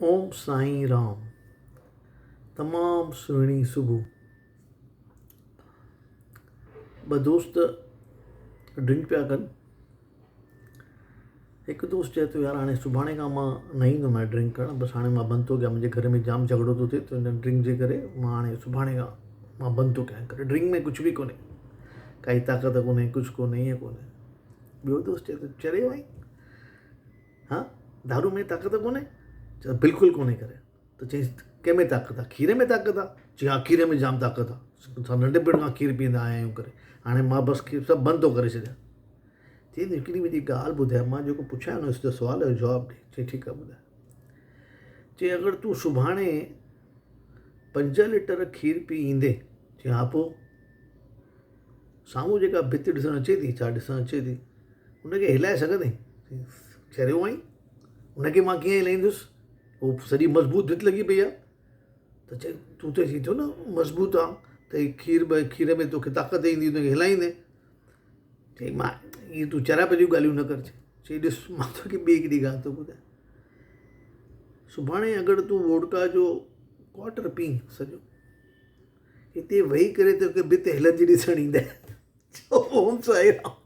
اوم سائين رام تمام سهڻي صبح ٻه دوست ڊرنڪ پيا ڪن هڪ دوست چئي ٿو يار هاڻي سڀاڻي کان مان نه ايندو مانء ڊرنڪ ڪرڻ بس هاڻي مان بند ٿو ڪيان منهنجي گهر ۾ جام جهڳڙو ٿو ٿئي ته هن ڊرنڪ جي ڪري مان هاڻي سڀاڻي کان مان بند ٿو ڪيان ڪري ڊرنڪ ۾ ڪجهه به ڪونهي ڪائي طاقت ڪونهي ڪجهه ڪونهي ائين ڪونهي ٻيو دوست چئي ٿو چريو آهين ها دارو ۾ طاقت ڪونهي؟ چيس بلڪل ڪونهي ڪري ته چيس ڪنهن ۾ طاقت آهي کير ۾ طاقت آهي چي ها کير ۾ جام طاقت آهي اسان ننڍپڻ کان کير پيئندا آيا آهيون ڪري هاڻي مان بس کير سڀ بند ٿو ڪري ڇڏيان چي هڪڙي منهنجي ڳالهه ٻڌاء مان جيڪو پڇان نه اس سوال جو جواب ڏي چي ٺيڪ آهي ٻڌاء چي اگر تون سڀاڻي پنج ليٽر کير پي ايندي چي ها پوء سامهون جيڪا ڀت ڏسڻ اچي ٿي ڇا ڏسڻ اچي ٿي ان کي هلائي سگهندين؟ چريو آهين ان کي مان ڪيئن هلائيندس هو سڄي مضبوط ڀت لڳي پئي آهي ته چئي تون ته چئين ٿو نه مضبوط آهي ته هي کير به کير ۾ توکي طاقت ايندي ان کي هلائيندين چئي مان ائين تون چريائپ جون ڳالهيون نه ڪر چئي ڏس مان توکي ٻي هڪڙي ڳالهه ٿو ٻڌايان سڀاڻي اگر تون ووڊڪا جو ڪواٽر پين سڄو هتي ويهي ڪري توکي ڀت هلندي ڏسڻ ايندي. اوم سائي رام.